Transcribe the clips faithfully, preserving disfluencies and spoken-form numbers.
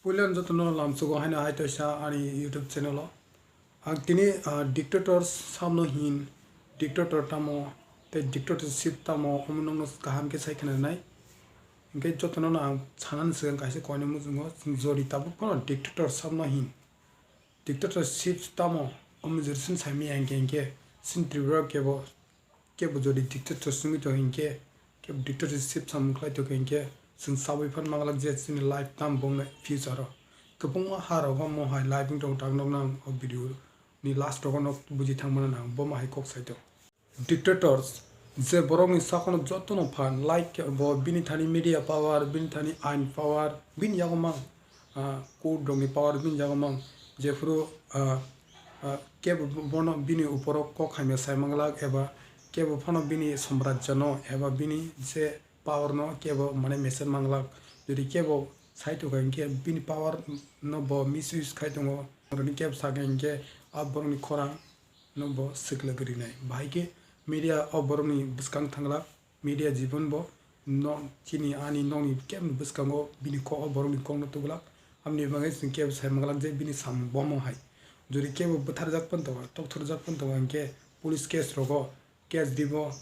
Puilan jotono lamsugo haino hai toisa ani YouTube channel o. Ang tini, ah, dictator samno hin, dictator tamo, tei dictatorship tamo, omo nokno kaham khe sai khna nai. Hinkhe jotono no ang sanani swkang kaisa koinwi muchungo, chwng jori tabuk phano dictator samno hin. Dictatorship tamo, omo jori chwng sai manya hinkhe, hinkhe chini Tripura kebo kebo jodi dictator wngwi tong hinkhe, kebo dictatorship samung khlai tong hinkhe, chwng sawi phan manglak je chini life tam bongni future o. Kwbangma ha rogo mo hai life wng tong tak nokno ang o video ni last rogo nok buji thangmano nang bo ma hai kok sai tong. Dictators je borokni sakono jotono phan like bo bini thani media power, bini thani ain power, bini yago mang ah, court rokni power bini jago mang, jephuru, ah, ah, kebo bono bini uporo kok hamya sai manglak eba kebo phano bini samrajyo no eba bini je power no kebo mane mesen manglak, jodi kebo sai tongkha hinkhe bini power no bo misuse khai tongo, borokni kebo sakha hinkhe a borokni khorang no bo swkla grinai, bahai khe media o borokni bwskang thanglak. Media jibon bo no chini ani nokni kebo bwskango bini kok o borokni kokno tubulak. Aboni bagwi chwng kebo sai manglak je bini samung bomo hai. Jodi kebo bwtharjak phan tongo, tokthorjak phan tongo hinkhe police case rogo, case dibo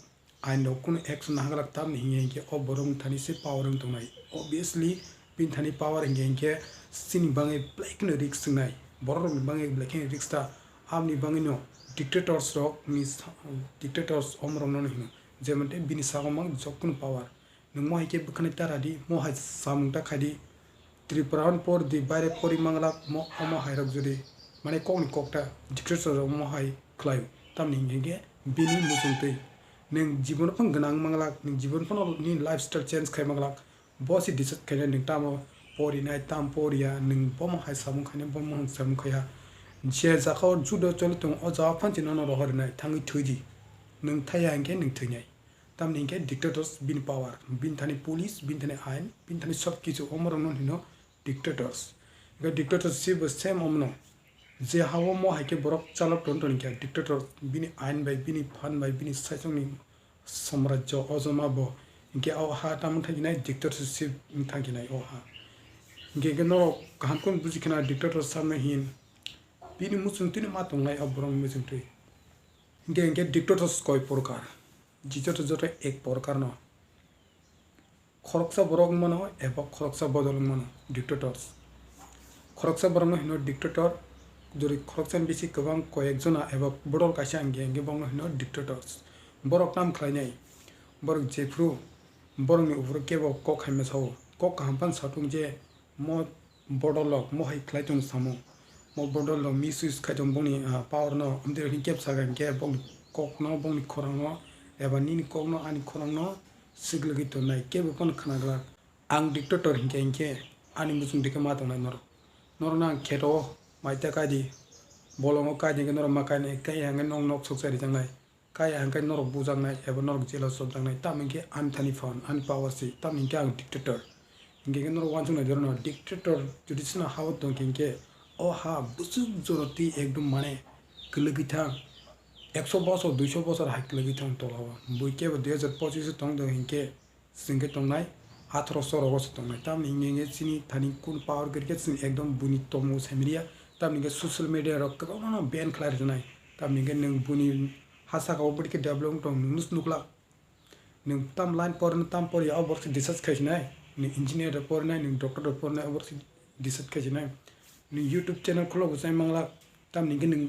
ain rok kunu action nahaglak tamni hinkhe hinkhe o borok thani se power wng tongnai. Obviously bini thani power hinkhe hinkhe chini bagwi belai kheno risk wngnai. Borok rokni bagwi belai kheno risk ta. Aboni bagwino dictators rokni sa-, dictators omorokno hino. Jemon tei bini sago mang jokkunu power. Nwng mo hai khe bwkhwnai ta radi, mo hai samung ta khai di. Tripura hwn por di, baire pori manglak mo, omo hai rok jodi. Mane kokni kok ta dictator rok mo hai khlaio. Tamni hinkhe bini muchung twi. Nwng jibon phano gwnang manglak, nwng jibon phano nini lifestyle change khai manglak. Bo se decide khainai nwng tamo porinai, tam poriya, nwng bomo hai samung khainai, bomo hai samung khaiya. Je jaga o judo choli tongo, o jaga phan se nono rohor rinai, thangwi thwi di. Nwng thaiya hinkhe nwng thwinai. Tamni hinkhe dictators bini power, bini thani police, bini thani ain, bini thani sob kichu omorokno hino dictators. Hinkhe dictatorship bo same omono. Je ha-o mo hai khe borok chalok ton toni khe dictator bini ain bai, bini phan bai, bini saichungni samrajyo ojoma bo. Hinkhe o ha tamo thangkhinai dictatorship wng thangkhinai o ha. Hinkhe, hinkhe norok kaham khe buji khna dictator samna hin. Bini muchung tini ma tongnai o borok muchung twi. Hinkhe, hinkhe dictators koi porkar. Dictator joto ek porkar no. Khoroksa borok wng mano eba khoroksa bodol wng mano, dictators. Khoroksa borokno hino dictator, jori khoroksani bisi kwbang koyek jona eba bodol kaisa hinkhe, hinkhe bono hino dictators. Borok tam khlainai, borok jephru borokni uphuru kebo kok hamya sao, kok kaham phano satung je mo bodol rok mo hai khlai tong samung, mo bodol rok misuse khai tong bongni, ah, power no, amtwi rok hinkhe kebo saka hinkhe bongni kokno, bongni khorangno eba nini kokno, ani khorangno siklogwi tonnai, kebo phano khna glak. Ang dictator hinkhe hinkhe ani muchung dikhe ma tongnai norok. Norokno ang kheto o mai ta kai di, bolongo kai di hinkhe norok ma kainai, kaiya hinkhe nok nok soksa rijaknai, kaiya hinkhe norok bujaknai eba norok jelo chopjaknai, tamo hinkhe ani thani phan, ani power se, tamo hinkhe ang dictator. Hinkhe hinkhe norok uansuknai jorano dictator jodi chwngno ha-o tongkhe hinkhe o ha bwswk jora twi ekdom mane kwlwgwi thang, ekso bosor, duiso bosor hai kwlwgwi thang tola o. Bui kebo dui hajar pochish o tong tong hinkhe, chwng khe tongnai atharo sorogo se tongnai. Tamni hinkhe hinkhe chini thani kun power kwrwi khe chwng ekdom buini tongmung sai manya. Tamni hinkhe social media rok kwbangma no ban khlai rwnai. Tamni hinkhe nwng buini ha saka o bwdikhe develop wng tong nwng nukla. Nwng tam line porno tam porya o borok se decide khai sinai. Nwng engineer rok pornai, nwng doctor rok pornai o borok se decide khai sinai. Nwng YouTube channel khulok bo chai manglak. Tamni hinkhe nwng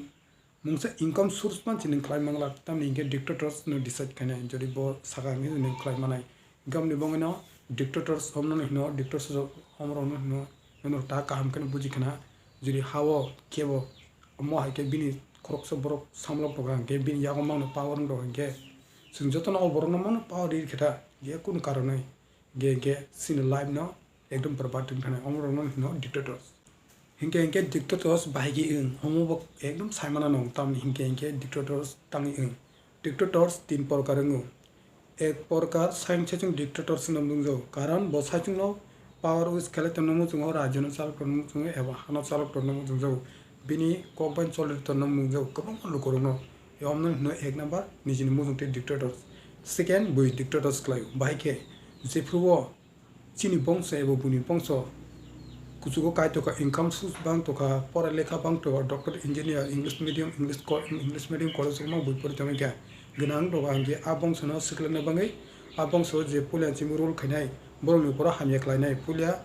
mungsa income source mansi nwng khlai manglak, tamni hinkhe dictators no decide khainai, jodi bo saka hinkhe nwng khlai manai. Hinkhe amni bongwino dictators omno hino, dictators omorokno hino, norok ta kaham kheno buji khna, jodi ha-o kebo omo hai khe bini khoroksa borok samlok tongkha hinkhe bini yago mangno power wng tongkha hinkhe chwng jotono o borokno mangno power ri khe ta, je kunu karonwi. Hinkhe, hinkhe chini life no ekdom borbat wng thani, omorokno hino dictators. Hinkhe, hinkhe dictators bahai khe wng, omo bo ekdom saimano nang, tamni hinkhe, hinkhe dictators tangwi wng. Dictators tin porkar wngo. Ek porkar saichung saichung dictators wngna mungjago, karon bo saichungno power use khlai tongna muchungo, rajyono chalok tongna muchungo, eba hano chalok tongna muchungjago. Bini kok bai choli tongna mungjago kwbangma lukurokno. Omno hino ek number nijini muchung tei dictators. Second, bui dictators khlaio. Bahai khe, jephru o chini bongso eba buini bongso Kuchugo kai tokha, income source bang tokha, pora lekha bang tokha, doctor, engineer, English medium, English co-, English medium college rokno bui pori tongwi kha. Gwnang tokha hwnkhe a bongsono swkhlwkna bagwi, a bongso je puila chini rule khainai, borokni uphoro hamya khlainai, puila,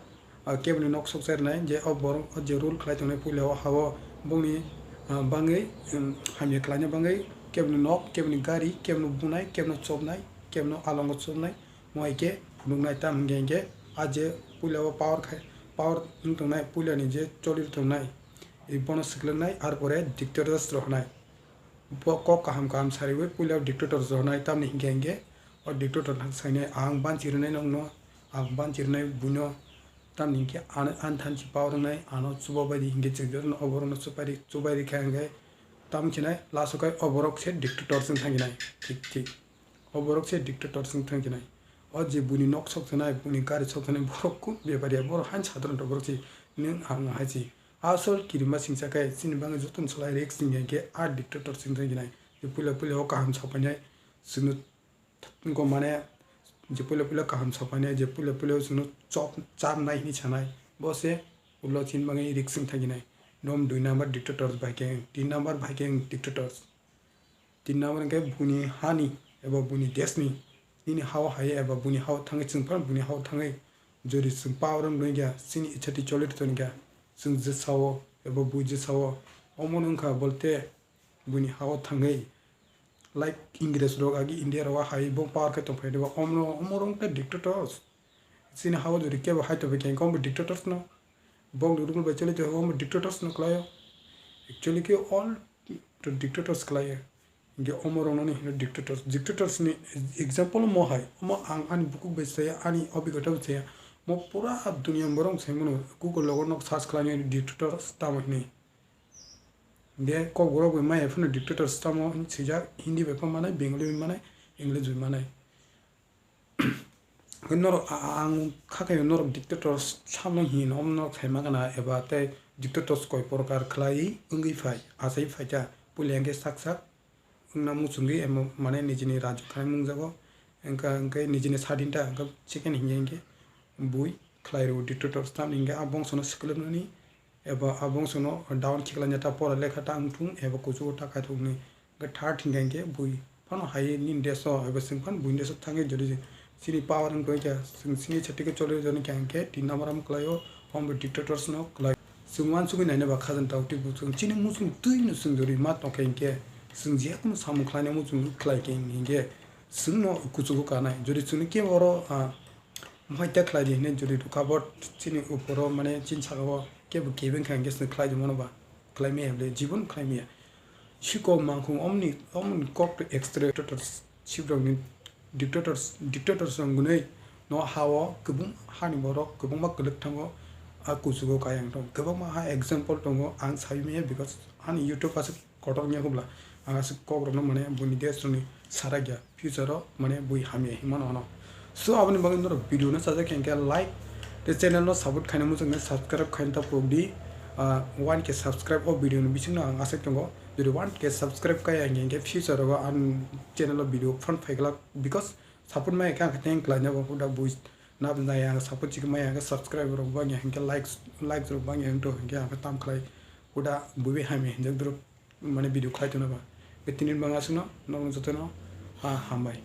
ah, keboni nok soksa rwnai, je o borok je rule khlai tongnai puila o ha-o bongni, ah, bagwi, um, hamya khlaina bagwi keboni nok, keboni gari, keboni bunai, keboni chopnai, keboni alongo chopnai, mo hai khe phunuknai, tamo hwnkhe hwnkhe a je puila o power khai, power wng tongnai, puilani je choli tongnai, bono swkhlwknai, ar pore dictators rok hwnai. Bo kok kaham kaham sariwi puila dictator rok hwnai, tamni hwnkhe hwnkhe o dictator thang sainai, "Ang banchi rwnai nokno, ang banchi rwnai buino," tamni hwnkhe ano, ani thanchi power wngnai, ano chuba bai di hwnkhe chwng jotono oborokno chubai ri, chubai rikha hwnkhe tamo khinai last o khai oborok se dictator wng thang khinai. Thik thik. O borok se dictator wng thang khinai. O je buini nok sok thanai, buini gari sok thanai, borok kuk bepari ya, borok han sadharon rok, borok se nwng ang hai se. Asol kirima singsa khe chini bagwi jotono slai risk wng khe a dictator wng thang khinai. Je puila puila o kaham sapainai, chwngno go mane, je puila puila kaham sapainai, je puila puila chwngno chop, chapnai hinwi sanai, bo se ulo chini bagwi risk wng thang khinai. Nom dui number dictator bai khe, tin number bai khe dictator. Tin number hwnkhe buini hani eba buini deshni, nini hao hai eba buini hao thangwi chwng phano buini hao thangwi jodi chwng power wng ya, chini ichha twi choli tongya, chwng je sao eba bui je sao, omo wngkha bolte buini hao thangwi, like Ingres rok agi India rok hai bo power khe tongphai diba, omo, omo rok wngkha dictators. Chini hao jodi kebo hai tongphai khe omo dictators no, bongni rule bai choli tongphai omo dictators no khlaio. Actually khe all to dictators khlaio. Hingke omo rokno ni hino dictators. Dictators ni example mo hai. Omo ang ani bukuk bai saya, ani obigota bai saya. Mo pura dunia borok sai mano. Google logo nok search khlai ni dictators tamo hini. Hingke kok borok bai maya phano dictators tamo sijak Hindi bai pha manai, Bengali bai manai, English bai manai. Norok a-, a-, ang kha khe norok dictators samno hin, om norok sai ma gana eba tei dictators koi prokar khlai wngwi phai, achai phai kha, puila hwnkhe sak sak wngna muchungwi emo mane nijini rajyo khai mungjago, wngkha hwnkhe nijini sadinta wngkha chicken hinkhe hinkhe bui khlai rwo dictators tamni hinkhe a bongsono swklugnani eba a bongsono down khiklanya ta pora lekha ta wngthung eba kuchugo ta kaithokni. Hwnkhe third hinkha hinkhe bui phano hai nini desh o eba chwng phano buini desh o thangwi jodi chini power wngkha chwng chini chati khe choli jani kha hinkhe tin number am kwlaio, omo dictators no kwlai. Chwng uansugwi naina ba khajang tao twibo chwng chini muchung twi no chwng jodi ma tongkha hinkhe chwng je kunu samung khlaina muchung khlai khe hinkhe chwngno kuchugo kanai. Jodi chwngno kebo oro, ah, Mohai ta khlai di hinwi jodi rwkha bo chini uporo mane chini saka o kebo kebeng kha hinkhe chwng khlai di mano ba? Khlai maya bole, jibon khlai maya. Sikok mangkhung omni, omni kok to extra dictators, sibrokni dictators, dictators rok wngnwi no ha o kwbang hani borok kwbangma kwlwk thango, a kuchugo kayang tong. Kwbangma ha example tongo, ang sai maya because ani YouTube aswk kotor wngya hubla, ang aswk kok rokno mane buini desh rokni sarakya, future o mane bui hamya hinmano ano. So aboni bagwi norok video no sajak khe hinkhe like tei channel no support khaina muchungkhe subscribe khaina ta pok di, ah, one K subscribe o video ni bisingno ang aswk tongo. Jodi one K subscribe kaya hinkhe future o ang channel o video phan phaiglak because support maya khe ang khe teng khlaina bo huda bui nab naya ang support chikmaya ang subscribe rok bangya hinkhe likes, likes rok bangya wngto hinkhe ang tam khlai huda bui hamya hinjak drop. Mane video khlai tongna ba. Be tini bang aswkno nokno jotono, ah, hambai.